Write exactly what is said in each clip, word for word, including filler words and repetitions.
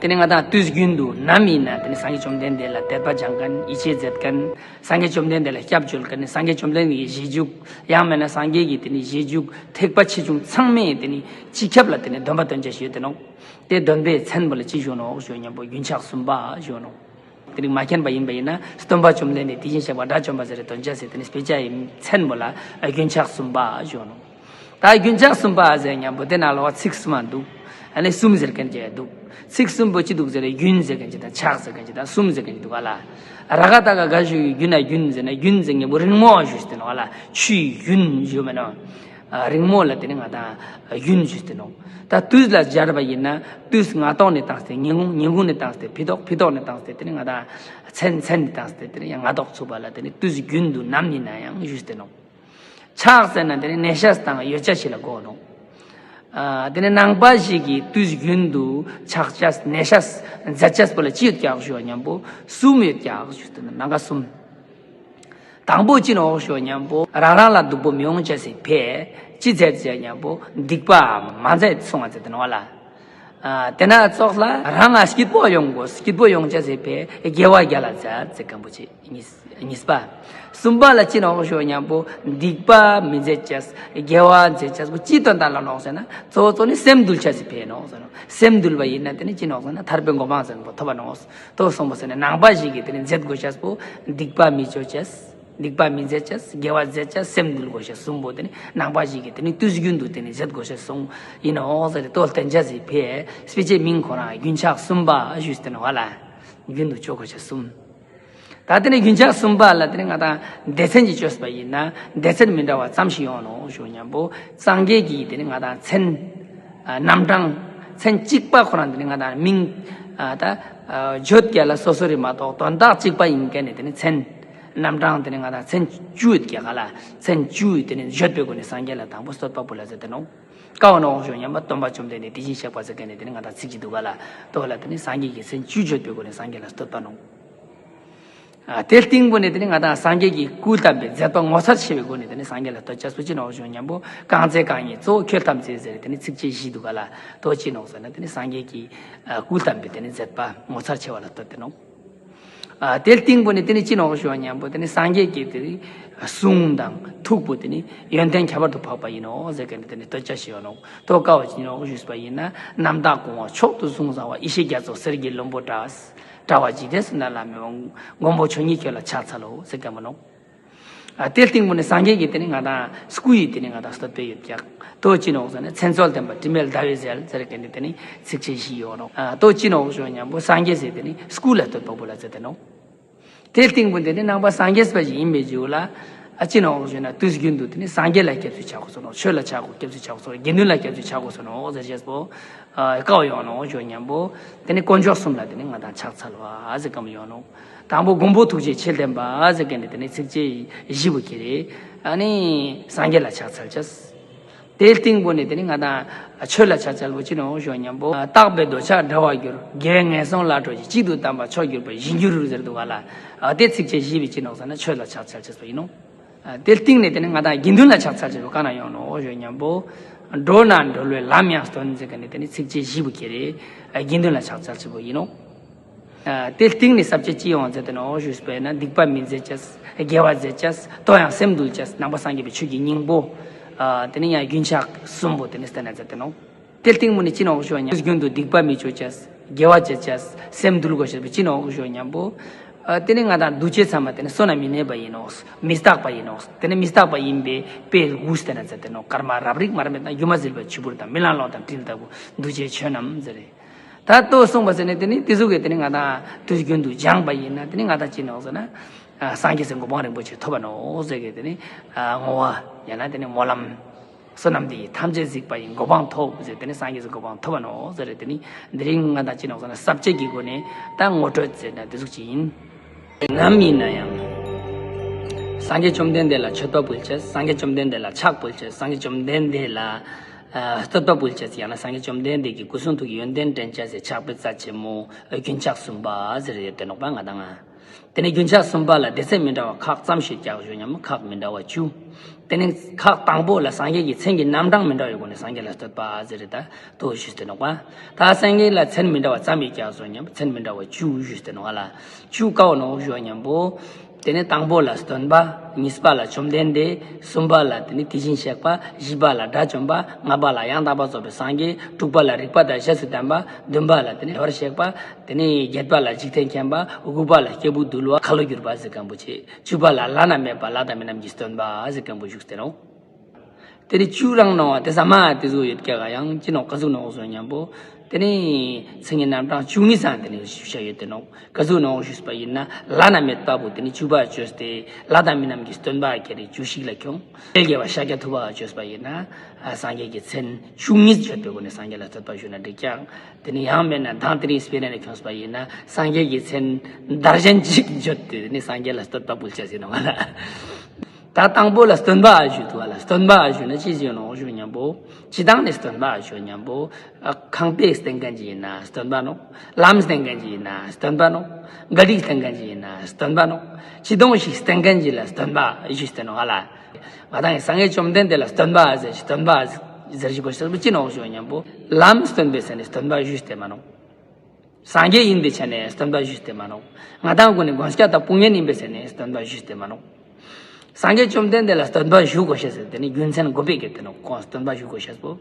དེ་ནི་ང་དང་དུས་རྒྱུན་དུ་ནམ་ཡིན་ན་དེ་ནི་སངས་རྒྱས་བཅོམ་ལྡན་འདས་ལ་དད་པ་སྦྱང་མཁན། ཡིད་ཆེས་མཛད་མཁན། སངས་རྒྱས་བཅོམ་ལྡན་འདས་ལ་སྐྱབས་བཅོལ་མཁན། སངས་རྒྱས་བཅོམ་ལྡན་འདས་ཀྱི་རྗེས་འཇུག། ཡང་མིན་ན་སངས་རྒྱས་ཀྱི་དེ་ནི་རྗེས་འཇུག་ཐེག་པ་ཆེ་ཆུང་ཚང་མས་དེ་ནི་སྤྱི་ཁྱབ་ལ་དེ་ནི་སྡོམ་པ་སྟོན་བྱ་ཞིག་ཡོད་དེ་ནོག། དེ་སྡོམ་པའི་མཚན་པོ་ལ་ཅི་ཞུ་ནོག་ཞུ་སྙམ་པོ་རྒྱུན་ཆགས་གསུམ་པ་ཞུ་ནོག། དེ་རིང་མ་མཁྱེན་པ་ཡིན་པ་ཡིན་ན་སྟོན་པ་བཅོམ་ལྡན་འདས་དེ་བཞིན་གཤེགས་པ་དགྲ་བཅོམ་པ་ཟེར་དོན་བྱ་ཟེར་དེ་ནི་དཔེ་ཆ་ཡི་མཚན་པོ་ལ་རྒྱུན་ཆགས་གསུམ་པ་ཞུ་ནོག། ད་རྒྱུན་ཆགས་གསུམ་པ་ཟེར་སྙམ་པོ་དེ་ནང་ལོགས་ཚིག་གསུམ་མ་འདུག། ཨ་ནི་གསུམ་ཟེར་མཁན་ཅིག་འདུག། ཚིག་གསུམ་པོ་ཅི་འདུག་ཟེར་ན་རྒྱུན་ཟེར་མཁན་ཅིག་དང་ཆགས་ཟེར་མཁན་ཅིག་དང་གསུམ་ཟེར་མཁན་ཅིག་འདུག་ག་ལ། ར་ག་ཏ་ག་ག་ཞུ་ཡི་རྒྱུན་ན་རྒྱུན་ཟེར་ན་རྒྱུན་ཟེར་སྙམ་པོ་རིང་མོ་ཞུ་ཞུ་དེ་ནོག་ག་ལ། ཆུའི་རྒྱུན་ཞུ་མེད་ནོག། ཨ་རིང་མོ་ལ་དེ་ནི་ང་དང་རྒྱུན་ཞུས་ཏེ་ནོག། ད་དུས་ལ་སྦྱར་བ་ཡིན་ན་དུས་སྔ་ཐོག་ནས་བཏང་སྟེ་ཉིན་གུང་། ཉིན་གུང་ནས་བཏང་སྟེ་ཕི་ཐོག། ཕི་ཐོག་ནས་བཏང་སྟེ་དེ་ནི་ང་དང་མཚན། མཚན་ནས་བཏང་སྟེ་དེ་ནི་ཡང་སྔ་ཐོག་ཚུགས་པ་ལ་དེ་ནི་དུས་རྒྱུན་དུ་ནམ་ཡིན་ན་ཡང་ཞུས་ཏེ་ནོག། ཆགས་ཟེར་ན་དེ་ནི་གནས་ཤས་དང་ཡོད་བྱ་ཞིག་ལ་གོ་ནོག། ཨ་དེ་ནི་ནང་པ་ཞིག་གིས་དུས་རྒྱུན་དུ་ཆགས་བྱ་གནས་ཤས་མཛད་བྱ་པོ་ལ་ཅི་ཡོད་ཀྱག་ཞུ་བ་སྙམ་པོ་གསུམ་ཡོད་ཀྱག་ཞུས་ཏེ་ནོག། ནང་པ་གསུམ། དང་པོ་ཅི་ནོག་ཞུ་སྙམ་པོ་རང་རང་ལ་སྡུག་པོ་མི་འོང་བྱ་སའི་ཕིའ་ཅི་མཛད་ཟེར་སྙམ་པོ་སྡིག་པ་མ་མཛད་གསུང་བ་མཛད་དེ་ནོག་ལ། ཨ་དེ་ན་ཙོགས་ལ་རང་ང་སྐྱིད་པོ་ཡོང་དགོས། སྐྱིད་པོ་ཡོང་བྱ་སའི་ཕིའ་དགེ་བ་རྒྱ་ལ་མཛད་ཟེར་མཁན་པོ་ཅིག། གཉིས། གཉིས་པ། གསུམ་པ་ལ་ཅི་ནོག་ཞུ་སྙམ་པོ་སྡིག་པ་མི་མཛད་བྱ། དགེ་བ་མཛད་བྱ་པོ་ཅི་དོན་དག་ལ་ནོག་ཟེར་ན་གཙོ་བོ་གཙོ་ནི་སེམས་འདུལ་བྱ་སའི་ཕིའ་ནོག་ཟེར་ནོག། སེམས་འདུལ་བ་ཡིན་ན་དེ་ནི་ཅི་ནོག་ཟེར་ན་ཐར་པའི་གོ་འཕང་ཟེར་མཁན་པོ་ཐོབ་པ་ནོག། དོ་གསུངས་པ་ཟེར་ནས་ནང་པ་ཞིག་གིས་དེ་ནི་མཛད་དགོས་ཤེས་པོ་སྡིག་པ་མི་བྱ་བྱ། སྡིག་པ་མི་མཛད་བྱ། དགེ་བ་མཛད་བྱ། སེམས་འདུལ་དགོས་ཤེས་གསུམ་པོ་དེ་ནི་ནང་པ་ཞིག་གིས་དེ་ནི་དུས་རྒྱུན་དུ་དེ་ནི་མཛད་དགོས་ཤེས་གསུམ་ཡིན་ནོག་ཟེར་ཏེ་དོ་སྟན་བྱ་ཟེར་ཕིའ་དཔེ་ཆའི་མིང་ཁོ་རང་རྒྱུན་ཆགས་གསུམ་པ་ཞུས་ཏེ་ནོག་ལ། རྒྱུན་དུ་སྤྱོད་དགོས་ཤེས་གསུམ། ད་དེ་ནི་རྒྱུན་ཆགས་གསུམ་པ་ལ་དེ་ནི་ང་དང་སྡེ་ཚན་གྱིས་བཅོས་པ་ཡིན་ན་སྡེ་ཚན་མི་འདྲ་བ་ཙམ་ཞིག་ཡོང་ནོག་ཞུ་སྙམ་པོ་སངས་རྒྱས་ཀྱི་དེ་ནི་ང་དང་མཚན། ཨ་རྣམ་གྲངས། མཚན་གཅིག་པ་ཁོ་རང་དེ་ནི་ང་དང་མིང་། ཨ་ད་ཨ་བརྗོད་རྒྱ་ལ་སོ་སོ་རེད་མ་གཏོགས་དོན་དག་གཅིག་པ་ཡིན་མཁན་ནི་དེ་ནི་མཚན། རྣམ་གྲངས་དེ་ནི་ང་དང་མཚན་བཅུ་ཡོད་ཀྱག་ག་ལ། མཚན་བཅུ་ཡོད་དེ་ནི་བརྗོད་པའི་སྒོ་ནས་སངས་རྒྱས་ལ་དང་པོ་བསྟོད་པ་འབུལ་ལ་མཛད་དེ་ནོག། ཀ་བ་ནོག་ཞུ་སྙམ་པ་སྟོན་པ་བཅོམ་ལྡན་འདས་དེ་བཞིན་གཤེགས་པ་ཟེར་མཁན་ནི་དེ་ནི་ང་དང་ཚིག་གཅིག་འདུག་ག་ལ། དོ་ལ་དེ་ནི་སངས་རྒྱས་ཀྱི་མཚན་བཅུ་བརྗོད་པའི་སྒོ་ནས་སངས་རྒྱས་ལ་བསྟོད་པ་ནོག། ཨ་དེ་སྟེང་པོ་ནས་དེ་ནི་ང་དང་སངས་རྒྱས་ཀྱི་སྐུ་བལྟམས་པའི་མཛད་པ་ངོ་མཚར་ཆེ་བའི་སྒོ་ནས་དེ་ནི་སངས་རྒྱས་ལ་བསྟོད་བྱ་སུ་ཅི་ནོག་ཞུ་སྙམ་པོ་རྐང་རྩེ་རྐང་གཉིས་གཙོ་བོ་ཁྱོད་ཐམས་ཅད་ཟེར་དེ་ནི་ཚིགས་བཅད་བཞི་འདུག་ག་ལ། དོ་ཅི་ནོག་ཟེར་ན་དེ་ནི་སངས་རྒྱས་ཀྱི་ཨ་སྐུ་བལྟམས་པའི་དེ་ནི་མཛད་པ་ངོ་མཚར་ཆེ་བ་ལ་བསྟོད་དེ་ནོག། ཨ་དེ་སྟེང་པོ་ནས་དེ་ནི་ཅི་ནོག་ཞུ་བ་སྙམ་པོ་དེ་ནི་སངས་རྒྱས་ཀྱི་དེ་ནི་གསུང་དང་ཐུགས་པོ་དེ་ནི་ཡོན་ཏན་ཁྱད་པར་དུ་འཕགས་པ་ཡིན་ནོག་ཟེར་མཁན་དེ་ནི་བསྟོད་བྱ་ཞིག་ཡོད་ནོག། དོ་ཀ་བ་ཅི་ནོག་ཞུས་པ་ཡིན་ན་རྣམ་དག་སྐུ་དབང་མཆོག་ཏུ་གཟུང་བཟང་བ། ཡེ་ཤེས་རྒྱ་མཚོ་གསེར་གྱི་ལྷུན་པོ་འདྲ། འདྲ་བ་ཇི་སྲིད་ན་ལ་མི་འོང་། མགོན་པོ་མཆོག་ཉིད་ཁྱོད་ལ་ཕྱག་འཚལ་ལོ་ཟེར་མཁན་པོ་ནོག། ཨ་དེ་སྟེང་པོ་ནས་སངས་རྒྱས་ཀྱི་དེ་ནི་ང་དང་སྐུ་ཡི་དེ་ནི་ང་དང་བསྟོད་པ་ཡོད་ཀྱག། དོ་ཅི་ནོག་ཟེར་ན་མཚན་མཆོག་ལྡན་པ་དྲི་མེད་ཟླ་བའི་ཟེར་ཟེར་མཁན་དེ་དེ་ནི་ཚིགས་བཅད་བཞི་ཡོད་ནོག། ཨ་དོ་ཅི་ནོག་ཞུ་སྙམ་པོ་སངས་རྒྱས་ཟེར་དེ་ནི་སྐུ་ལ་བསྟོད་པ་འབུལ་ལ་མཛད་དེ་ནོག། དེ་སྟེང་པོ་དེ་ནི་ནང་པ་སངས་རྒྱས་པ་ཞིག་ཡིན་པའི་རྒྱུ་ལ། ཨ་ཅི་ནོག་ཞུ་ན་དུས་རྒྱུན་དུ་དེ་ནི་སངས་རྒྱས་ལ་སྐྱབས་སུ་ཆ་དགོས་སོ་ནོག། ཆོས་ལ་ཆ་དགོས། སྐྱབས་སུ་ཆ་དགོས་སོ། དགེ་འདུན་ལ་སྐྱབས་སུ་ཆ་དགོས་སོ་ནོག་ཟེར་བྱས་པོ། ཨ་ཀ་བ་ཡོང་ནོག་ཞུ་སྙམ་པོ། དེ་ནི་དཀོན་མཆོག་གསུམ་ལ་དེ་ནི་ང་དང་ཕྱག་འཚལ་བ་ཟེར་མཁན་པོ་ཡོང་ནོག། དང་པོ་མགོན་པོ་ཐུགས་རྗེའི་ཆེ་ལྡན་པ་ཟེར་མཁན་དེ་དེ་ནི་ཚིགས་བཅད་བཞི་པོ་ཁྱེར་རེ། ཨ་ནི་སངས་རྒྱས་ལ་ཕྱག་འཚལ་བྱས། དེའི་སྟེང་པོ་ནས་དེ་ནི་ང་དང་ཆོས་ལ་ཕྱག་འཚལ་བ་ཅི་ནོག་ཞུ་སྙམ་པོ། རྟག་པའི་འདོད་ཆགས་བྲལ་བར་འགྱུར། དགེ་བས་ངན་སོང་ལས་གྲོལ་ཞིང་། གཅིག་ཏུ་བསྡམས་པ་མཆོག་གྱུར་པ། གཞན་འགྱུར་ཟེར་འདུག་ག་ལ། ཨ་དེ་ཚིགས་བཅད་བཞི་པོ་ཅི་ནོག་ཟེར་ན་ཆོས་ལ་ཕྱག་འཚལ་བྱས་པ་ཡིན་ནོག། ཨ་དེའི་སྟེང་ནས་དེ་ནི་ང་དང་དགེ་འདུན་ལ་ཕྱག་འཚལ་བྱས་པ་ག་ན་ཡོང་ནོག་ཞུ་སྙམ་པོ། འགྲོ་ན་གྲོལ་བའི་ལམ་ཡང་སྟོན་ཟེར་མཁན་དེ་ནི་ཚིགས་བཅད་བཞི་པོ་ཁྱེར་རེ། ཨ་དགེ་འདུན་ལ་ཕྱག་འཚལ་བྱས་པ་ཡིན་ནོག། ཨ་དེ་སྟེང་ནས་ས་བཅད་ཅི་ཡོང་ཟེར་ཏེ་ནོག་ཞུས་པས་ན་སྡིག་པ་མི་མཛད་བྱས། དགེ་བ་མཛད་བྱས། དོ་ཡང་སེམས་འདུལ་བྱས། ནང་པ་སངས་རྒྱས་པའི་ཆོས་ཀྱི་སྙིང་པོ། ཨ་དེ་ནི་ཡང་རྒྱུན་ཆགས་གསུམ་པོ་དེ་ནི་བསྟན་ན་མཛད་དེ་ནོག། དེ་སྟེང་པོ་ནི་ཅི་ནོག་ཞུ་བ་ཡང་རྒྱུན་དུ་སྡིག་པ་མི་བྱ་བྱས། དགེ་བ་བྱ་བྱས། སེམས་འདུལ་དགོས་ཤེས་པ་ཅི་ནོག་ཞུ་བ་སྙམ་པོ། ཨ་དེ་ནི་ང་དང་འདུ་བྱེད་ཚང་མ་དེ་ནི་བསོད་ནམས་མི་གནས་པ་ཡིན་ནོག། མི་རྟག་པ་ཡིན་ནོག། དེ་ནི་མི་རྟག་པ་ཡིན་པའི་དཔེ་དགུ་བསྟན་ན་མཛད་དེ་ནོག། སྐར་མ་རབ་རིབ་མར་མེ་དང་། སྒྱུ་མ་ཟིལ་པའི་ཆུ་བུར་དང་། རྨི་ལམ་གློག་དང་ཏིལ་ལྟ་བུ། འདུ་བྱེད་ཆོས་རྣམས་ཟེར་རེ། ད་ལྟོས་གསུངས་པ་ཟེར་ནས་དེ་ནི་དེ་ཟུག་གི་དེ་ནི་ང་དང་དུས་རྒྱུན་དུ་སྦྱངས་པ་ཡིན་ན་དེ་ནི་ང་དང་ཅི་ནོག་ཟེར་ན། ཨ་སངས་རྒྱས་སི་གོ་འཕང་རིན་པོ་ཆེ་ཐོབ་པ་ནོག་ཟེར་གི་དེ་ནི་ཨ་བསྔོ་བ་ཡང་ན་དེ་ནི་སྨོན་ལམ། བསོད་ནམས་འདི་ཡིས་ཐམས་ཅད་གཟིགས་པ་ཡི། གོ་འཕང་ཐོབ་ཟེར་དེ་ནི་སངས་རྒྱས་སི་གོ་འཕང་ཐོབ་པ་ནོག་ཟེར་རེ། དེ་ནི་དེ་རིང་ང་དང་ཅི་ནོག་ཟེར་ན་ས་བཅད་ཀྱི་སྒོ་ནས་ད་ངོ་སྤྲོད་ཟེར་ན་དེ་ཟུག་ཅིག་ཡིན། ནམ་ཡིན་ན་ཡང་། སངས་རྒྱས་བཅོམ་ལྡན་འདས་ལ་མཆོད་པ་འབུལ་བྱས། སངས་རྒྱས་བཅོམ་ལྡན་འདས་ལ་ཕྱག་འབུལ་བྱས། སངས་རྒྱས་བཅོམ་ལྡན་འདས་ལ་ཨ་བསྟོད་པ་འབུལ་བྱས། ཡང་ན་སངས་རྒྱས་བཅོམ་ལྡན་འདས་ཀྱི་སྐུ་གསུང་ཐུགས་ཀྱི་ཡོན་ཏན་དྲན་བྱས་ཟེར་ཕྱག་དཔེ་རྩ་ཆེན་མོ་རྒྱུན་ཆགས་གསུམ་པ་ཟེར་ཡོད་དེ་ནོག་པ། ང་དང་ང་ དེ་ནས་རྒྱུན་ཆགས་གསུམ་པ་ལ་སྡེ་ཚན་མི་འདྲ་བ་ཁག་ཙམ་ཞིག་ཀྱང་ཞུ་སྙམ་ཁག་མི་འདྲ་བ་བཅུ། དེ་ནས་ཁག་དང་པོ་ལ་སངས་རྒྱས་ཀྱི་མཚན་གྱི་རྣམ་གྲངས་མི་འདྲ་བའི་སྒོ་ནས་སངས་རྒྱས་ལ་བསྟོད་པ་ཟེར་རེད་ད་དོ་ཞུས་ཏེ་ནོག་པ། ད་སངས་རྒྱས་ལ་མཚན་མི་འདྲ་བ་ཙམ་ཡིག་ཀྱང་ཞུ་སྙམ་མཚན་མི་འདྲ་བ་བཅུ་ཞུས་ཏེ་ནོག་ལ། བཅུ་ཀའོ་ནོག་ཞུ་སྙམ་པོ། དེ་ནས་དང་པོ་ལ་སྟོན་པ། གཉིས་པ་ལ་བཅོམ་ལྡན་འདས། གསུམ་པ་ལ་དེ་ནས་དེ་བཞིན་གཤེགས་པ། བཞི་པ་ལ་དགྲ་བཅོམ་པ། ལྔ་པ་ལ་ཡང་དག་པར་རྫོགས་པའི་སངས་རྒྱས། དྲུག་པ་ལ་རིག་པ་དང་རྗེས་སུ་ལྡན་པ། བདུན་པ་ལ་དེ་ནས་བདེ་བར་གཤེགས་པ། དེ་ནས་བརྒྱད་པ་ལ་འཇིག་རྟེན་མཁྱེན་པ། དགུ་པ་ལ་སྐྱེས་བུ་འདུལ་བ་ཁ་ལོ་བསྒྱུར་བ་ཟེར་མཁན་པོ་བྱས། བཅུ་པ་ལ་བླ་ན་མེད་པ་ལྷ་དང་མི་རྣམས་ཀྱི་སྟོན་པ་ཟེར་མཁན་པོ་བཞུགས་ཏེ་ནོག་དེ་ནི་བཅུ་རང་ནང་བ་དེ་ས་མ་དེ་ཟུག་ཡོད་ཀྱག་ཡང་ཅི་ནོག་ག་ཟུག་ནོག་ཟེར་སྙམ་པོ། དེ་ནི་མཚན་གྱི་རྣམ་གྲངས་བཅུ་གཉིས་སང་དེ་ནི་ཞུ་བྱ་ཡོད་དེ་ནོག་ག་ཟུག་ནོག་ཞུས་པ་ཡིན་ན་བླ་ན་མེད་པ་པོ་དེ་ནི་བཅུ་པ་བཅོས་ཏེ་ལྷ་དང་མི་རྣམས་ཀྱི་སྟོན་པ་ཁྱེད་རེ་བཅུ་ཞིག་ལ་ཁྱོང་། དེ་རྒྱལ་བ་ཤཱཀྱ་ཐུབ་པ་བཅོས་པ་ཡིན་ན་སངས་རྒྱས་ཀྱི་མཚན་བཅུ་གཉིས་བརྗོད་པའི་སྒོ་ནས་སངས་རྒྱས་ལ་བསྟོད་པ་ཞུ་ན་འགྲིག་ཀྱག་དེ་ནི་ཡང་མེད་ན་དང་དེ་རིང་སྤེ་ར་ནས་ཁྱོངས་པ་ཡིན་ན་སངས་རྒྱས་ཀྱི་མཚན་དར་ཞན་གཅིག་བརྗོད་དེ་ནི་སངས་རྒྱས་ལ་བསྟོད་པ་ཕུལ་བྱ་ཟིན་ནོག་ལ། ད་དང་པོ་ལ་སྟོན་པ་ཞུ་དུ་བ་ལ་སྟོན་པ་ཞུ་ན་ཅི་ཞུ་ནོག་ཞུ་སྙམ་པོ། ཅི་དང་ནི་སྟོན་པ་ཞུ་སྙམ་པོ། ཨ་ཁང་པའི་སྟེང་གན་གྱི་ཡིན་ན་སྟོན་པ་ནོག་ལམ་སྟེང་གན་གྱི་ཡིན་ན་སྟོན་པ་ནོག་ག་སྒྲིག་སྟེང་གན་གྱི་ཡིན་ན་སྟོན་པ་ནོག་ཅི་དོང་ཞིག་སྟེང་གན་གྱི་ལ་སྟོན་པ་ཞུ་སྟེ་ནོག་ལ། ང་དང་ཡི་སངས་རྒྱས་བཅོམ་ལྡན་འདས་ལ་སྟོན་པ་ཟེར་ཞིག་སྟོན་པ་ཟེར་ཞིག་གོ་ཤེས་པ་ཅི་ནོག་ཞུ་སྙམ་པོ། ལམ་སྟོན་པའི་ས་ནས་སྟོན་པ་ཞུ་སྟེ་མ་ནོག་སངས་རྒྱས་ཡིན་པའི་ཆ་ནས་སྟོན་པ་ཞུས་ཏེ་མ་ནོག་ང་དང་ཀུན་ནི་དགོངས་སྐྱ་དང་དཔུང་གཉེན་ཡིན་པའི་ཆ་ནས་སྟོན་པ་ཞུས་ཏེ་མ་ནོག་སངས་རྒྱས་བཅོམ་ལྡན་འདས་ལ་སྟོན་པ་ཞུ་དགོས་ཤེས་ཟེར་དེ་ནི་རྒྱུ་མཚན་དགོས་པའི་གེ་དེ་ནོག་ཁོང་སྟོན་པ་ཞུ་དགོས་ཤེས་པོ།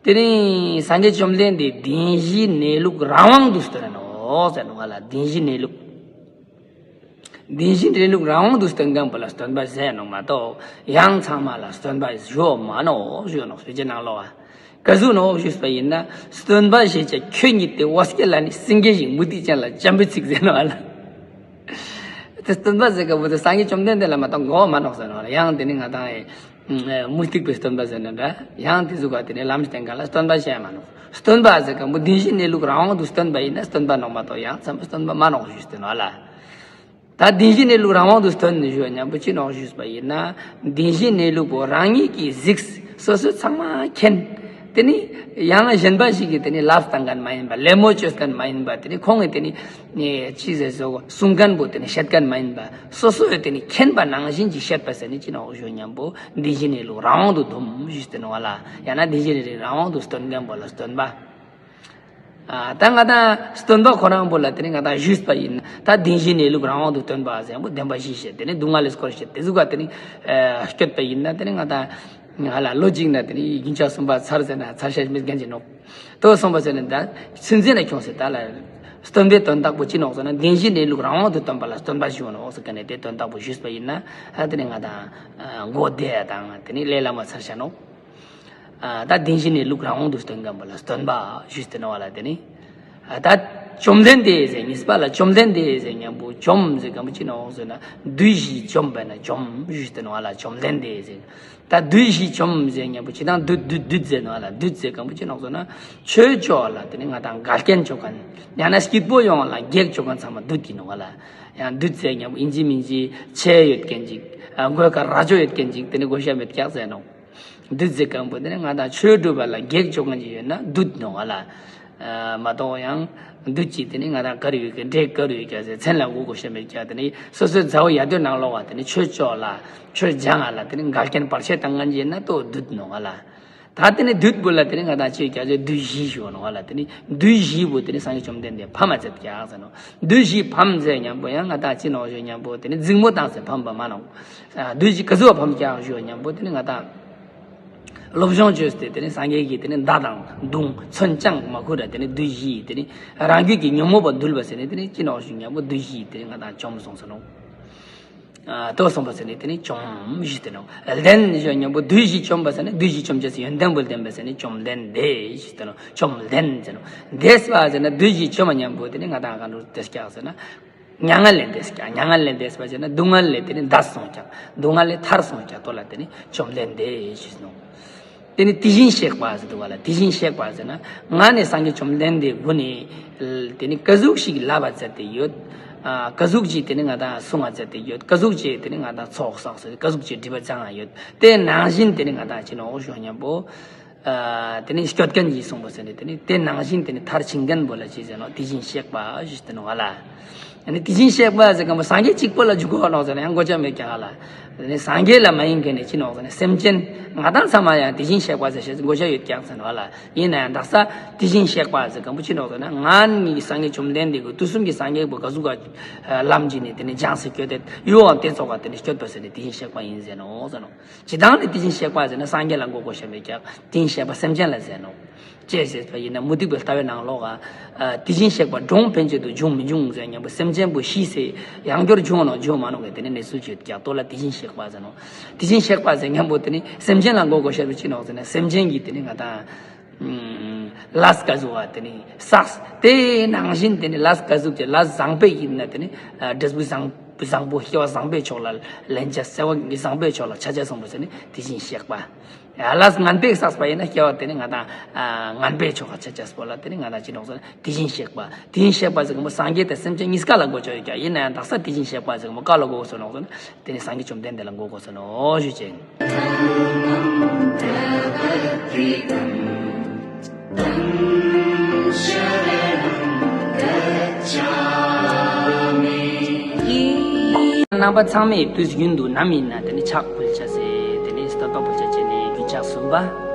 དེ་ནི་སངས་རྒྱས་བཅོམ་ལྡན་འདས་བདེན་བཞིའི་གནས་ལུགས་རང་དབང་དུ་སྟོན་ནོག་ཟེར་ནོག་ལ་བདེན་བཞིའི་གནས་ལུགས། བདེན་བཞིའི་གནས་ལུགས་རང་དབང་དུ་སྟོན་མཁན་པོ་ལ་སྟོན་པ་ཟེར་ནོག་མ་གཏོགས་ཡང་ཚང་མ་ལ་སྟོན་པ་ཞུ་མ་ནོག་ཞུ་ནོག་སྤེ་ཆའི་ནང་ལོགས་བ། ག་ཟུག་ནོག་ཞུས་པ་ཡིན་ན་སྟོན་པ་ཞེས་བྱ་ཁྱོད་ཉིད་དེ་ཝ་སྐྱེ་ལ་ནི་སེང་གེ་བཞིན་མུ་ཏིག་ཅན་ལ་འཇམ་པོའི་ཚིག་ཟེར་ནོག་ལ། དེ་སྟོན་པ་ཟེར་ག་བུ་དེ་སངས་རྒྱས་བཅོམ་ལྡན་འདས་ལ་མ་གཏོགས་གོ་མ་ནོག་ཟེར་ནོག་ལ་ཡང་དེ་ནི་ང་དང་ཨེ་མུ་སྟེགས་པའི་སྟོན་པ་ཟེར་ན་འདྲ་ཡང་དེ་ཟུག་ག་དེ་ནི་ལམ་སྟེང་ག་ལ་སྟོན་པ་བཤད་མ་ནོག་སྟོན་པ་ཟེར་ག་བུ་བདེན་བཞིའི་གནས་ལུགས་རང་དབང་དུ་སྟོན་པ་ཡིན་ན་སྟོན་པ་ནོག་མ་གཏོགས་ཡང་ཚང་མ་སྟོན་པ་མ་ནོག་ཞུས་ཏེ་ནོག་ལ། ད་བདེན་བཞིའི་གནས་ལུགས་རང་དབང་དུ་སྟོན་ནས་ཞུ་བ་མཉམ་པོ་ཅི་ནོག་ཞུས་པ་ཡིན་ན། བདེན་བཞིའི་གནས་ལུགས་པོ་རང་ཉིད་ཀྱིས་གཟིགས་སོ་སོས་ཚང་མ་མཁྱེན། དེ་ནི་ཡང་གཞན་པ་ཞིག་གིས་དེ་ནི་ལབ་བཏང་མཁན་མ་ཡིན་པ་ལད་མོ་བཅོས་མཁན་མ་ཡིན་པ་དེ་ནི་ཁོང་གིས་དེ་ནི་ཅི་ཟེར་སོ་གསུང་མཁན་པོ་དེ་ནི་བཤད་མཁན་མ་ཡིན་པ་སོ་སོས་དེ་ནི་མཁྱེན་པ་ནང་བཞིན་གྱིས་བཤད་པ་ཟེར་ནི་ཅི་ནོག་ཞུ་མཉམ་པོ་བདེན་བཞིའི་གནས་ལུགས་རང་དབང་དུ་སྟོན་ཞུས་ཏེ་ནོག་ལ། ཡང་ན་བདེན་བཞིའི་གནས་ལུགས་རང་དབང་དུ་སྟོན་མཁན་པོ་ལ་སྟོན་པ། ཨ་ད་ང་དང་སྟོན་པ་ཁོ་རང་པོ་ལ་དེ་ནི་ང་དང་ཞུས་པ་ཡིན་ད་བདེན་བཞིའི་གནས་ལུགས་རང་དབང་དུ་སྟོན་པ་ཟེར་པོ་བདེན་པ་བཞི་བཤད་དེ་ནི་སྡུག་བསྔལ་ལས་སྐོར་བཤད་དེ་ཟུག་ག་དེ་ནི་སྐྱོད་པ་ཡིན་ན་དེ་ནི་ང་དང་ང་ལ་ལོ་གཅིག་ན་དེ་ནི་རྒྱུན་ཆགས་གསུམ་པ་ཚར་ཟེར་ན་ཚར་ཤེས་མི་རྒན་གྱི་ནོག་དོ་སོང་པ་ཟེར་ནི་ད་ཚུན་ཚན་ན་ཁྱོངས་ཟེར་ད་ལ་སྟོན་པའི་དོན་དག་པོ་ཅི་ནོག་ཟེར་ན་བདེན་བཞིའི་གནས་ལུགས་རང་དབང་དུ་སྟོན་པ་ལ་སྟོན་པ་ཞུ་ནོག་ཟེར་ག་ནས་དེ་དོན་དག་པོ་ཞུས་པ་ཡིན་ན་ཨ་དེ་ནི་ང་དང་མགོ་བདེ་ཡ་དང་དེ་ནི་ལས་བླ་མ་ཚར་ཤ་ནོག་ཨ་ད་བདེན་བཞིའི་གནས་ལུགས་རང་དབང་དུ་སྟོན་མཁན་པོ་ལ་སྟོན་པ་ཞུས་ཏེ་ནོག་ལ་དེ་ནི། ཨ་ད་བཅོམ་ལྡན་འདས་ཟེར་གཉིས་པ་ལ་བཅོམ་ལྡན་འདས་ཟེར་མཉམ་པོ་བཅོམ་ཟེར་མཁན་པོ་ཅི་ནོག་ཟེར་ན་བདུད་བཞིས་བཅོམ་པས་ན་བཅོམ་ཞུས་ཏེ་ནོག་ལ་བཅོམ་ལྡན་འདས་ཟེར། ད་བདུད་བཞིས་བཅོམ་ཟེར་མཉམ་པོ་ཅི་དང་བདུད་བདུད་བདུད་ཟེར་ནོག་ལ་བདུད་ཟེར་མཁན་པོ་ཅི་ནོག་ཟེར་ན་ཆོས་ཕྱོགས་ལ་དེ་ནི་ང་དང་འགལ་རྐྱེན་བཅོ་མཁན་ཡང་ན་སྐྱིད་པོ་ཡོང་བ་ལ་གེགས་བཅོ་མཁན་ཚང་མ་བདུད་ཀྱི་ནོག་ལ། ཡང་བདུད་ཟེར་མཉམ་པོ་ཨིན་ཇི་མིན་ཇི་ཆེ་ཡོད་མཁན་ཅིག་ཨ་མགོའི་ཁར་རྭ་ཅོ་ཡོད་མཁན་ཅིག་དེ་ནི་དགོས་ཤ་མེད་ཀྱག་ཟེར་ནོག་བདུད་ཟེར་མཁན་པོ་དེ་ནི་ང་དང་ཆོས་སྒྲུབ་པ་ལ་གེགས་བཅོ་མཁན་ཅིག་ཡོད་ན་བདུད་ནོག་ལ། ཨ་མ་གཏོགས་ཡང་བདུད་ཀྱིས་དེ་ནི་ང་དང་ག་རུ་ཡོད་ཀྱི་འདྲེ་ག་རུ་ཡོད་ཀྱག་ཟེར་མཚན་ལ་གོ་དགོས་ཤ་མེད་ཀྱག་དེ་ནི་སོ་སོའི་མཛའ་བོ་ཡ་དོའི་ནང་ལོགས་བ་དེ་ནི་ཆོས་ཕྱོགས་ལ་ཆོས་སྦྱང་ང་ལ་དེ་ནི་འགལ་རྐྱེན་བར་ཆད་བཏང་མཁན་ཅིག་ཡིན་ན་དོ་བདུད་ནོག་ལ། ད་དེ་ནི་བདུད་པོ་ལ་དེ་ནི་ང་དང་ཅི་ཡོད་ཀྱག་ཟེར་བདུད་བཞི་ཞུ་ནོག་ལ་དེ་ནི་བདུད་བཞི་པོ་དེ་ནི་སངས་རྒྱས་བཅོམ་ལྡན་འདས་ཕམ་མ་ཚད་ཀྱག་ཟེར་ནོག་བདུད་བཞི་ཕམ་ཟེར་མཉམ་པོ་ཡང་ང་དང་ཅི་ནོག་ཞུ་མཉམ་པོ་དེ་ནི་འཛིང་མོ་བཏང་ཟེར་ཕམ་པ་མ་ནོག་བདུད་བཞི་ག་ཟུག་ཕམ་ཀྱག་ཞུ་མཉམ་པོ་དེ་ནི་ང་དང་སློབ་སྦྱོང་བཅོས་ཏེ་དེ་ནི་སངས་རྒྱས་ཀྱིས་དེ་ནི་མདའ་དང་མདུང་མཚོན་བཅངས་མ་ཁུར་ར་དེ་ནི་བདུད་བཞི་དེ་ནི་རང་རྒྱུད་ཀྱི་ཉོན་མོངས་པ་འདུལ་བ་ཟེར་ནི་དེ་ནི་ཅི་ནོག་ཞུ་མཉམ་པོ་བདུད་བཞི་དེ་ནི་ང་དང་བཅོམ་སོང་ཟེར་ནོག་ཨ་ལྟོས་སོང་པ་ཟེར་ནས་དེ་ནི་བཅོམ་ཞུས་ཏེ་ནོག་ལྡན་ཞུ་མཉམ་པོ་བདུད་བཞི་བཅོམ་པ་ཟེར་ནས་བདུད་བཞི་བཅོམ་བྱས་ཟེར་ཡོན་ཏན་པོ་ལྡན་པ་ཟེར་ནས་བཅོམ་ལྡན་འདས་ཞུས་ཏེ་ནོག་བཅོམ་ལྡན་ཟེར་ནོག་འདས་པ་ཟེར་ན་བདུད་བཞི་བཅོམ་མཉམ་པོ་དེ་ནི་ང་དང་ག་འགྲོ་དེ་སྐྱག་ཟེར་ན། མྱ་ངན་ལས་འདས་སྐྱག་མྱ་ངན་ལས་འདས་པ་ཟེར་ན་སྡུག་བསྔལ་ལས་དེ་ནི་འདས་སོང་སྐྱག་སྡུག་བསྔལ་ལས་ཐར་སོང་སྐྱག་དོ་ལ་དེ་ནི་བཅོམ་ལྡན་འདས་ཞུས་ནོག་དེ་ནི་དེ་བཞིན་གཤེགས་པ་ཟེར་དུ་བ་ལ་དེ་བཞིན་གཤེགས་པ་ཟེར་ན་ང་ནི་སངས་རྒྱས་བཅོམ་ལྡན་འདས་མགོ་ནས་དེ་ནི་ག་ཟུག་ཞིག་བསླབ་པ་མཛད་དེ་ཡོད། ཨ་ག་ཟུག་ཅིག་དེ་ནི་ང་དང་གསུང་བ་མཛད་དེ་ཡོད། ག་ཟུག་ཅིག་དེ་ནི་ང་དང་ཚོགས་བསགས་སོ་ག་ཟུག་ཅིག་སྒྲིབ་པ་སྦྱང་ཡ་ཡོད། དེ་ནང་བཞིན་དེ་ནི་ང་དང་ཅི་ནོག་ཞུ་མཉམ་པོ། ཨ་དེ་ནི་སྐྱོད་མཁན་གྱིས་གསུངས་པ་ཟེར་ནས་དེ་ནི་དེ་ནང་བཞིན་དེ་ནི་མཐར་ཕྱིན་མཁན་པོ་ལ་ཅི་ཟེར་ནོག་དེ་བཞིན་གཤེགས་པ་ཞུས་ཏེ་ནོག་ང་ལ། ཨ་ནི་དེ་བཞིན་གཤེགས་པ་ཟེར་མཁན་པོ་སངས་རྒྱས་གཅིག་པོ་ལ་འཇུག་གོ་ནོག་ཟེར་ན་ཡང་གོ་ཆ་མེད་ཀྱག་ལ། ཨ་ནི་སངས་རྒྱས་ལ་མ་ཡིན་མཁན་ནི་ཅི་ནོག་ཟེར་ན་སེམས་ཅན་ང་དང་ཚང་མ་ཡང་དེ་བཞིན་གཤེགས་པ་ཟེར་ཞེས་གོ་ཆ་ཡོད་ཀྱག་ཟེར་ནོག་ལ། ཡིན་ན་ཡང་དག་ས་དེ་བཞིན་གཤེགས་པ་ཟེར་མཁན་པོ་ཅི་ནོག་ཟེར་ན་ང་ནི་སངས་རྒྱས་བཅོམ་ལྡན་འདས་ཀྱི་དུས་གསུམ་གྱི་སངས་རྒྱས་པོ་ག་ཟུག་ག་ལམ་གྱི་ནི་དེ་ནི་སྦྱངས་སེ་སྐྱོད་དེ་ཡོད་དེ་ཚོགས་ཀ་དེ་ནི་སྐྱོད་པ་ཟེར་ནི་དེ་བཞིན་གཤེགས་པ་ཡིན་ཟེར་ནོག་ཟེར་ནོག་ཇི་ལྟར་ནི་དེ་བཞིན་གཤེགས་པ་ཟེར་ན་སངས་རྒྱས་ལ་གོ་གོ་ཤེས་མེད་ཀྱག་དེ་བཞིན་གཤེགས་པ་སེམས་ཅན་ལ་ཟེར་ནོག་ཅེས་ཟེར་བ་ཡིན་ན་མུ་སྟེགས་པའི་ལྟ་བའི་ནང་ལོགས་ཀ་དེ་བཞིན་གཤེགས་པ་གྲོངས་ཕན་ཆད་དུ་འབྱུང་མི་འབྱུང་ཟེར་མཁན་པོ་སེམས་ཅན་པོ་ཤི་ཟེར་ཡང་བསྐྱར་འབྱུང་ནོག་འབྱུང་མ་ནོག་གི་དེ་ནི་གནས་ཚུལ་ཅིག་ཡོད་ཀྱག་ཏོ་ལ་དེ་བཞིན་གཤེགས་པ་ཟེར་ནོག་དེ་བཞིན་གཤེགས་པ་ཟེར་མཁན་པོ་དེ་ནི་སེམས་ཅན་ལ་གོ་གོ་ཤེས་པ་ཅི་ནོག་ཟེར་ན་སེམས་ཅན་གྱི་དེ་ནི་ང་དང་ལས་ཀ་ཟུག་བ་དེ་ནི་བསགས་དེ་ནང་བཞིན་དེ་ནི་ལས་ཀ་ཟུག་ཅེས་ལས་བཟང་པོ་ཡིན་ན་དེ་ནི་འབྲས་བུ་བཟང་བཟང་པོ་སྐྱེ་བ་བཟང་པོའི་ཕྱོགས་ལ་ལེན་ཆ་བརྩེ་བ་བཟང་པོའི་ཕྱོགས་ལ་ཆ་ཆ་བཟང་པོ་ཟེར་ནི་དེ་བཞིན་གཤེགས་པ། ལས་ངན་པས་བསགས་པ་ཡིན་ན་སྐྱེ་བ་དེ་ནི་ང་དང་ངན་པའི་ཕྱོགས་ལ་ཆ་ཆ་སྤོ་ལ་དེ་ནི་ང་དང་ཅི་ནོག་ཟེར་ན་དེ་བཞིན་གཤེགས་པ། དེ་བཞིན་གཤེགས་པ་ཟེར་མཁན་པོ་སངས་རྒྱས་དང་སེམས་ཅན་གཉིས་ཀ་ལ་གོ་ཆ་ཡོད་ཀྱག་ཡིན་ན་ཡང་དག་ས་དེ་བཞིན་གཤེགས་པ་ཟེར་མཁན་པོ་ག་ལ་གོ་གོ་ཟེར་ནོག་ཟེར་ན་དེ་ནི་སངས་རྒྱས་བཅོམ་ལྡན་འདས་ལ་གོ་གོ་ཟེར་ནོག་ཞུ་ཅེས། རྣམ་པ་ཚང་མས་དུས་རྒྱུན་དུ་ནམ་ཡིན་ན་དེ་ནི་ཕྱག་ཕུལ་བྱ་ཟེར་དེ་ནི་བསྟོད་པ་ཕུལ་བྱ་བྱས་ནས་རྒྱུན་ཆགས་གསུམ་པ།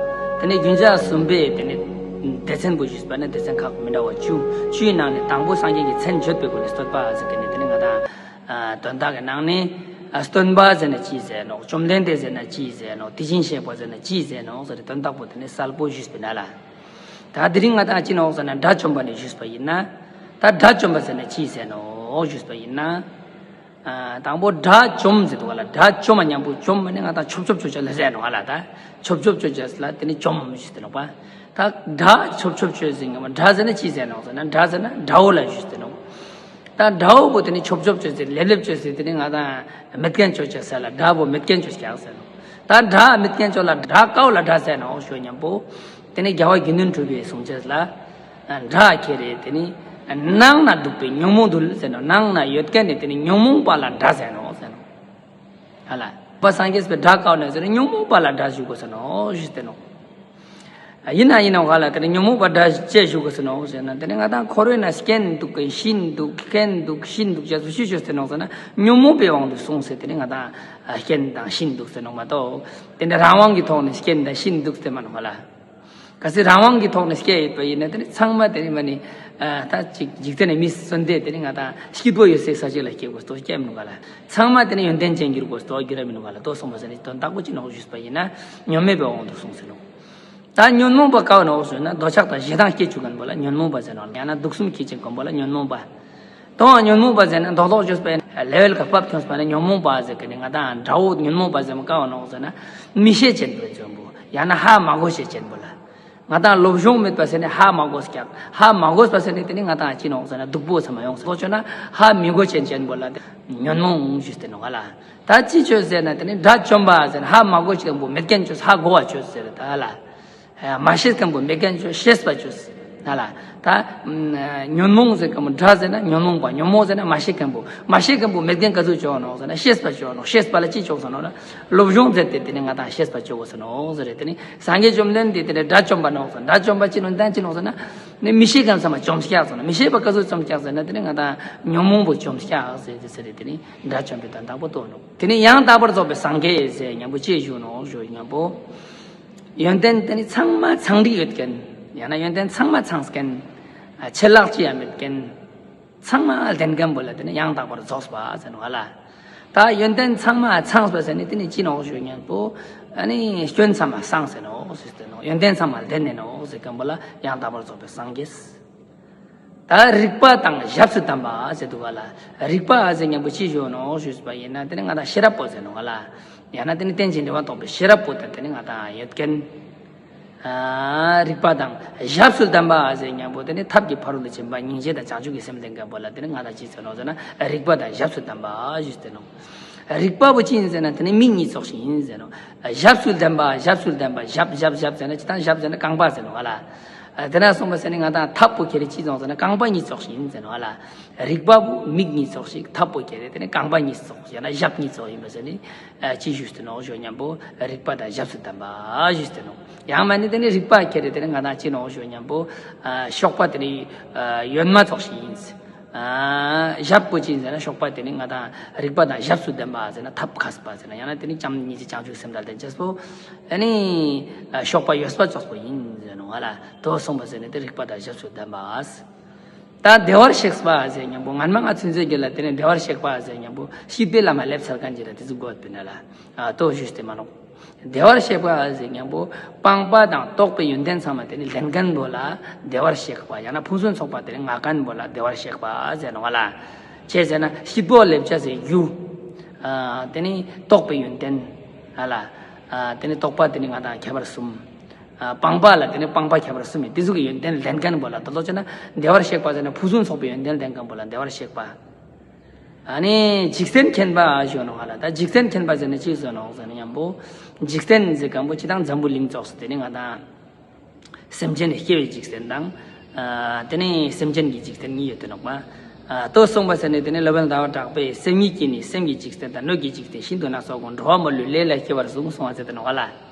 དེ་ནི་རྒྱུན་ཆགས་གསུམ་པས་དེ་ནི་སྡེ་ཚན་པོ་ཞུས་པ་ནི་སྡེ་ཚན་ཁག་མི་འདྲ་བ་བཅུ། བཅུའི་ནང་ནས་དང་པོ་སངས་རྒྱས་ཀྱི་མཚན་བརྗོད་པའི་སྒོ་ནས་བསྟོད་པ་ཟེར་གི་ནི་དེ་ནི་ང་དང་དོན་དག་གི་ནང་ནས་སྟོན་པ་ཟེར་ན་ཅི་ཟེར་ནོག་བཅོམ་ལྡན་འདས་ཟེར་ན་ཅི་ཟེར་ནོག་དེ་བཞིན་གཤེགས་པ་ཟེར་ན་ཅི་ཟེར་ནོག་ཟེར་དོན་དག་པོ་དེ་ནི་གསལ་པོ་ཞུས་པ་ན་ལ། ད་དེ་རིང་ང་དང་ཅི་ནོག་ཟེར་ན་དགྲ་བཅོམ་པ་ནས་ཞུས་པ་ཡིན་ན། ད་དགྲ་བཅོམ་པ་ཟེར་ན་ཅི་ཟེར་ནོག་ཞུས་པ་ཡིན་ན། དང་པོ་དགྲ་བཅོམ་ཟེར་དུས་ལ་དགྲ་བཅོམ་མ་མཉམ་པོ་བཅོམ་མ་ནི་ང་དང་ཆོབ་ཆོབ་ཆོ་ཆ་ལ་ཟེར་ནོག་ལ་ད། ཆོབ་ཆོབ་ཆོ་ཆ་ལ་དེ་ནི་བཅོམ་ཞུས་ཏེ་ནོག་པ། ད་དགྲ་ཆོབ་ཆོབ་ཆོ་ཟེར་ང་མ་དགྲ་ཟེར་ན་ཅི་ཟེར་ནོག་ཟེར་ན་དགྲ་ཟེར་ན་དགྲ་བོ་ལ་ཞུས་ཏེ་ནོག་ད་དགྲ་བོ་པོ་དེ་ནི་ཆོབ་ཆོབ་ཆོ་ཟེར་ལེབ་ལེབ་ཆོ་ཟེར་དེ་ནི་ང་དང་མེད་མཁན་ཆོ་ཆ་ཟེར་ལ་དགྲ་བོ་མེད་མཁན་ཆོ་ཆ་ཟེར་ནོག་ད་དགྲ་མེད་མཁན་ཆོ་ལ་དགྲ་ཀའོ་ལ་དགྲ་ཟེར་ནོག་ཞུ་མཉམ་པོ། དེ་ནི་རྒྱལ་བ་དགེ་འདུན་གྲུབ་པའི་གསུང་ཆེས་ལ། དགྲ་ཁྱེར་རེ་དེ་ནི། ནང་ན་འདུག་པའི་ཉོན་མོངས་འདུལ་ཟེར་ནོག་ནང་ན་ཡོད་མཁན་ནི་དེ་ནི་ཉོན་མོངས་པ་ལ་དགྲ་ཟེར་ནོག་ཟེར་ནོག་ཧ་ལ། པ་སངས་རྒྱས་པའི་དགྲ་ཀའོ་ན་ཟེར་ན་ཉོན་མོངས་པ་ལ་དགྲ་ཞུ་དགོས་ཟེར་ནོག་ཞུས་ཏེ་ནོག་ཡིན་ན་ཡིན་ནོག་ཧ་ལ་དེ་ནི་ཉོན་མོངས་པ་དགྲ་ཅེས་ཞུ་དགོས་ཟེར་ནོག་ཟེར་ན་དེ་ནི་ང་དང་འཁོར་བའི་ནང་སྐྱེན་འདུག་གི་ཤིན་འདུག་སྐྱེན་འདུག་ཤིན་འདུག་ཅེས་སུ་ཤི་ཆོས་ཟེར་ནོག་ཟེར་ན་ཉོན་མོངས་པའི་དབང་དུ་སོང་ཟེར་དེ་ནི་ང་དང་སྐྱེན་དང་ཤིན་འདུག་ཟེར་ནོག་མ་གཏོགས་དེ་ནི་རང་དབང་གི་ཐོག་ནས་སྐྱེན་དང་ཤིན་འདུག་ཟེར་མ་ནོག་ཧ་ལ། གལ་སྲིད་རང་དབང་གི་ཐོག་ནས་སྐྱེ་ཡོད་པ་ཡིན་ན་དེ་ནི་ཚང་མ་དེ་ནི་མ་ནི། ད་ཅིག་འཇིག་རྟེན་ནི་མི་གསོན་དེ་དེ་ནི་ང་དང་སྐྱིད་པོ་ཡོད་སའི་ས་ཆ་ལ་སྐྱེ་དགོས་སྟོ་སྐྱེ་མི་ནུག་ག་ལ། ཚང་མ་དེ་ནི་ཡོན་ཏན་ཅན་གྱུར་དགོས་སྟོ་གྱུར་མི་ནུག་ག་ལ་ལྟོ་སོང་བ་ཟེར་ནི་དོན་དག་པོ་ཅི་ནོག་ཞུས་པ་ཡིན་ན་ཉོན་མེད་པའི་དབང་དུ་སོང་ཟེར་ནོག་ད་ཉོན་མོངས་པ་ཀའོ་ནོག་ཟེར་ན་འདོད་ཆགས་དང་ཞེ་སྡང་སྐྱེ་བཅུག་མཁན་པོ་ལ་ཉོན་མོངས་པ་ཟེར་ནོག་ཡང་ན་དུག་གསུམ་འཁྱེར་ཅན་མཁན་པོ་ལ་ཉོན་མོངས་པ། དང་ཉོན་མོངས་པ་ཟེར་ན་མདོ་ལོག་བརྗོད་པའི་ལེ་ཝལ་ག་བབ་ཁྱོངས་པ་ན་ཉོན་མོངས་པ་ཟེར་གི་ནི་ང་དང་དགྲ་བོ་ཉོན་མོངས་པ་ཟེར་མ་ཀའོ་ནོག་ཟེར་ན་མི་ཤེས་ཅན་པོ་ཅན་པོ་ཡང་ན་ཧ་མ་གོ་ཤེས་ཅན་པོ་ལ། ང་དང་སློབ་སྦྱོང་མེད་པ་ཟེར་ནས་ཧ་མ་གོ་ཀྱག་ཧ་མ་གོ་བ་ཟེར་ནས་དེ་ནི་ང་དང་ཅི་ནོག་ཟེར་ན་སྡུག་པོ་ཚང་མ་ཡོང་ཟེར་ཁོ་ཆོ་ན་ཧ་མི་གོ་ཅན་ཅན་པོ་ལ་དེ་ཉོན་མོངས་ཞུས་ཏེ་ནོག་ལ། ད་ཅི་ཆོས་ཟེར་ན་དེ་ནི་དགྲ་བཅོམ་པ་ཟེར་ན་ཧ་མ་གོ་ཅན་པོ་མེད་མཁན་ཆོས་ཧ་གོ་བ་ཆོས་ཟེར་ད་ལ། མ་ཤེས་མཁན་པོ་མེད་མཁན་ཆོས་ཤེས་པ་ཆོས་ཟེར་ན་ལ། ད་ཉོན་མོངས་ཟེར་མཁན་པོ་དགྲ་ཟེར་ན་ཉོན་མོངས་པ། ཉོན་མོངས་ཟེར་ན་མ་ཤེས་མཁན་པོ། མ་ཤེས་མཁན་པོ་མེད་མཁན་ག་ཚོད་ཆོག་ནོག་ཟེར་ན་ཤེས་པ་ཆོག་ནོག་ཤེས་པ་ལ་ཅི་ཆོག་ཟེར་ནོག་ན་སློབ་སྦྱོང་མཛད་དེ་དེ་ནི་ང་དང་ཤེས་པ་ཆོག་གོ་ཟེར་ནོག་ཟེར་རེད། དེ་ནི་སངས་རྒྱས་བཅོམ་ལྡན་འདས་དེ་ནི་དགྲ་བཅོམ་པ་ནོག་ཟེར། དགྲ་བཅོམ་པ་ཅི་ནོག་ད་ཅི་ནོག་ཟེར་ན་ནི་མི་ཤེས་མཁན་ཚང་མ་བཅོམ་སྐྱག་ཟེར་ནོག་མི་ཤེས་པ་ག་ཚོད་བཅོམ་སྐྱག་ཟེར་ན་དེ་ནི་ང་དང་ཉོན་མོངས་པོ་བཅོམ་སྐྱག་ཟེར་དེ་ཟེར་རེད། དེ་ནི་དགྲ་བཅོམ་པའི་དོན་དག་པོ་རྟོགས་ནོག་དེ་ནི་ཡང་དག་པར་རྫོགས་པའི་སངས་རྒྱས་ཟེར་མཉམ་པོ་ཅི་ཞུ་ནོག་ཞུ་མཉམ་པོ། ཡོན་ཏན་དེ་ནི་ཚང་མ་ཚང་འགྲིག་ཡོད་མཁན། ཡང་ན་ཡོན་ཏན་ཚང་མ་ཚང་མཁན། ཆད་ལྷག་ཅི་ཡང་མེད་མཁན། ཚང་མ་ལྡན་མཁན་པོ་ལ་དེ་ནི་ཡང་དག་པར་རྫོགས་པ་ཟེར་ནོག་ལ། ད་ཡོན་ཏན་ཚང་མ་ཚང་བ་ཟེར་ནི་དེ་ནི་ཅི་ནོག་ཞུ་མཉམ་པོ། ཨ་ནི་སྐྱོན་ཚང་མ་སངས་ཟེར་ནོག་ཟེར་ཏེ་ནོག་ཡོན་ཏན་ཚང་མ་ལྡན་ནི་ནོག་ཟེར་མཁན་པོ་ལ་ཡང་དག་པར་རྫོགས་པའི་སངས་རྒྱས། ད་རིག་པ་དང་ཞབས་སུ་ལྡན་པ་ཟེར་འདུག་ག་ལ། རིག་པ་ཟེར་མཉམ་པོ་ཅི་ཞུ་ནོག་ཞུས་པ་ཡིན་ན་དེ་ནི་ང་དང་ཤེས་རབ་པོ་ཟེར་ནོག་ག་ལ། ཡང་ན་དེ་ནི་རྟེན་ཅིང་འབྲེལ་བ་རྟོགས་པའི་ཤེས་རབ་པོ་དང་དེ་ནི་ང་དང་ཡོད་མཁན། རིག་པ་དང་ཞབས་སུ་ལྡན་པ་ཟེར་མཉམ་པོ་དེ་ནི་ཐབས་ཀྱི་ཕ་རོལ་ཏུ་ཕྱིན་པ་སྙིང་རྗེ་དང་བྱང་ཆུབ་ཀྱི་སེམས་ལྡན་མཁན་པོ་ལ་དེ་ནི་ང་དང་ཅི་ཟེར་ནོག་ཟེར་ན་རིག་པ་དང་ཞབས་སུ་ལྡན་པ་ཞུས་ཏེ་ནོག་རིག་པ་པོ་ཅི་ཡིན་ཟེར་ན་དེ་ནི་མིག་གཉིས་ཙོགས་ཤིག་ཡིན་ཟེར་ནོག་ཞབས་སུ་ལྡན་པ། ཞབས་སུ་ལྡན་པ། ཞབས་ཞབས་ཞབས་ཟེར་ན་ཅི་དང་ཞབས་ཟེར་ན་རྐང་པ་ཟེར་ནོག་ག་ལ། དེ་ན་སོང་བ་ཟེར་ནི་ང་དང་ཐབས་པོ་ཁྱེར་ཅི་ཙོགས་ཟེར་ན་རྐང་པ་གཉིས་ཙོགས་ཤིག་ཡིན་ཟེར་ནོག་ག་ལ། རིག་པ་པོ་མིག་གཉིས་ཙོགས་ཤིག་ཐབས་པོ་ཁྱེར་དེ་ནི་རྐང་པ་གཉིས་ཙོགས་ཡང་ན་ཞབས་གཉིས་ཙོགས་ཡིན་པ་ཟེར་ནི། ཅི་ཞུས་ཏེ་ནོག་ཞུ་མཉམ་པོ་རིག་པ་དང་ཞབས་སུ་ལྡན་པ་ཞུས་ཏེ་ནོག་ཡང་མ་ནི་དེ་ནི་རིག་པ་ཁྱེར་དེ་ནི་ང་དང་ཅི་ནོག་ཞུ་མཉམ་པོ། གཤོག་པ་དེ་ནི་ཡོན་མ་ཙོགས་ཤིག་ཡིན། ཨ་ཞབས་པོ་ཅི་ཟེར་ན་གཤོག་པ་དེ་ནི་ང་དང་རིག་པ་དང་ཞབས་སུ་ལྡན་པ་ཟེར་ན་ཐབས་མཁས་པ་ཟེར་ན་ཡང་ན་དེ་ནི་བྱམས་སྙིང་རྗེ་བྱང་ཆུབ་སེམས་དང་ལྡན་ཅེས་པོ། ཨ་ནི་གཤོག་པ་ཡོད་པ་ཙོགས་པོ་ཡིན་ཟེར་ནོ་ང་ལ། དོ་གསུངས་པ་ཟེར་ནི་དེ་རིག་པ་དང་ཞབས་སུ་ལྡན་པ། ད་བདེ་བར་གཤེགས་པ་ཟེར་མཉམ་པོ་སྔན་མ་ང་ཚུན་ཚོད་ཀྱི་ལ་དེ་ནི་བདེ་བར་གཤེགས་པ་ཟེར་མཉམ་པོ་སྐྱིད་པའི་ལམ་ལ་སླེབས་ཚར་མཁན་ཅིག་ལ་དེ་ཚོ་དགོས་པས་ན་ལ། ཨ་དོ་ཞུས་ཏེ་མ་ནོ། བདེ་བར་གཤེགས་པ་ཟེར་མཉམ་པོ་སྤངས་པ་དང་རྟོགས་པའི་ཡོན་ཏན་ཚང་མ་དེ་ནི་ལྡན་མཁན་པོ་ལ་བདེ་བར་གཤེགས་པ། ཡང་ན་ཕུན་སུམ་ཚོགས་པ་དེ་ནི་མངའ་མཁན་པོ་ལ་བདེ་བར་གཤེགས་པ་ཟེར་ནོ་ང་ལ། ཅི་ཟེར་ན་སྐྱིད་པོ་སླེབས་བྱ་ཟེར་རྒྱུ། ཨ་དེ་ནི་རྟོགས་པའི་ཡོན་ཏན། ཨ་ལ། ཨ་དེ་ནི་རྟོགས་པ་དེ་ནི་ང་དང་ཁྱད་པར་གསུམ། ཨ་སྤངས་པ་ལ་དེ་ནི་སྤངས་པ་ཁྱད་པར་གསུམ་ཡིན། དེ་ཚོ་གི་ཡོན་ཏན་ལྡན་མཁན་པོ་ལ་ད་ལྟོ་བྱས་ན་བདེ་བར་གཤེགས་པ་ཟེར་ན་ཕུན་སུམ་ཚོགས་པའི་ཡོན་ཏན་ལྡན་མཁན་པོ་ལ་བདེ་བར་གཤེགས་པ། ཨ་ནི་འཇིག་རྟེན་མཁྱེན་པ་ཞུ་ནོ་ང་ལ། ད་འཇིག་རྟེན་མཁྱེན་པ་ཟེར་ན་ཅི་ཟེར་ནོ་ཟེར་ན་མཉམ་པོ་འཇིག་རྟེན་ཟེར་མཁན་པོ་ཅི་དང་འཛམ་བུ་གླིང་ཙོགས་སུ་དེ་ནི་ང་དང་སེམས་ཅན་སྐྱེ་བའི་འཇིག་རྟེན་དང་། ཨ་དེ་ནི་སེམས་ཅན་གྱི་འཇིག་རྟེན་གཉིས་ཡོད་དེ་ནོག་མ། ཨ་དོ་གསུངས་པ་ཟེར་ནི་དེ་ནི་སློབ་དཔོན་ཟླ་བ་གྲགས་པས་སེམས་ཉིད་ཀྱིས་ནི་སེམས་ཀྱི་འཇིག་རྟེན་དང་སྣོད་ཀྱི་འཇིག་རྟེན་ཤིན་ཏུ་ན་སོགས་ཀུན། འགྲོ་བ་མ་ལུས་ལས་ལ་སྐྱེ་བར་གསུངས་གསུངས་པ་ཟེར་དེ་ནོ་ང་ལ།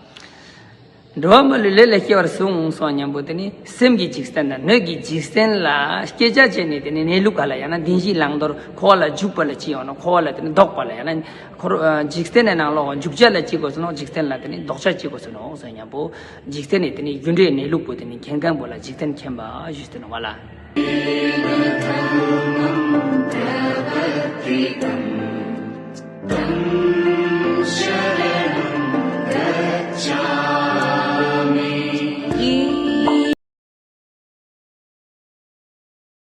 འགྲོ་བ་མ་ལུས་ལས་ལ་སྐྱེ་བར་གསུངས་གསུངས་མཉམ་པོ་དེ་ནི་སེམས་ཀྱི་འཇིག་རྟེན་དང་སྣོད་ཀྱི་འཇིག་རྟེན་ལ་སྐྱེ་བྱ་བྱས་ནས་དེ་ནི་གནས་ལུགས་ག་ལ་ཡང་ན་བདེན་བཞིའི་བླང་དོར་འཁོར་བ་ལ་འཇུག་པ་ལ་ཅི་ཡོང་ན་འཁོར་བ་ལ་དེ་ནི་ལྡོག་པ་ལ་ཡང་ན་འཁོར་འཇིག་རྟེན་ནི་ནང་ལོགས་འཇུག་བྱ་ལ་ཅི་དགོས་སོ་ནོ། འཇིག་རྟེན་ལ་དེ་ནི་ལྡོག་བྱ་ཅི་དགོས་སོ་ནོ་ཟེར་མཉམ་པོ་འཇིག་རྟེན་ནི་དེ་ནི་རྒྱུ་འབྲས་གནས་ལུགས་པོ་དེ་ནི་མཁྱེན་མཁན་པོ་ལ་འཇིག་རྟེན་མཁྱེན་པ་ཞུས་ཏེ་ནོ་ང་ལ།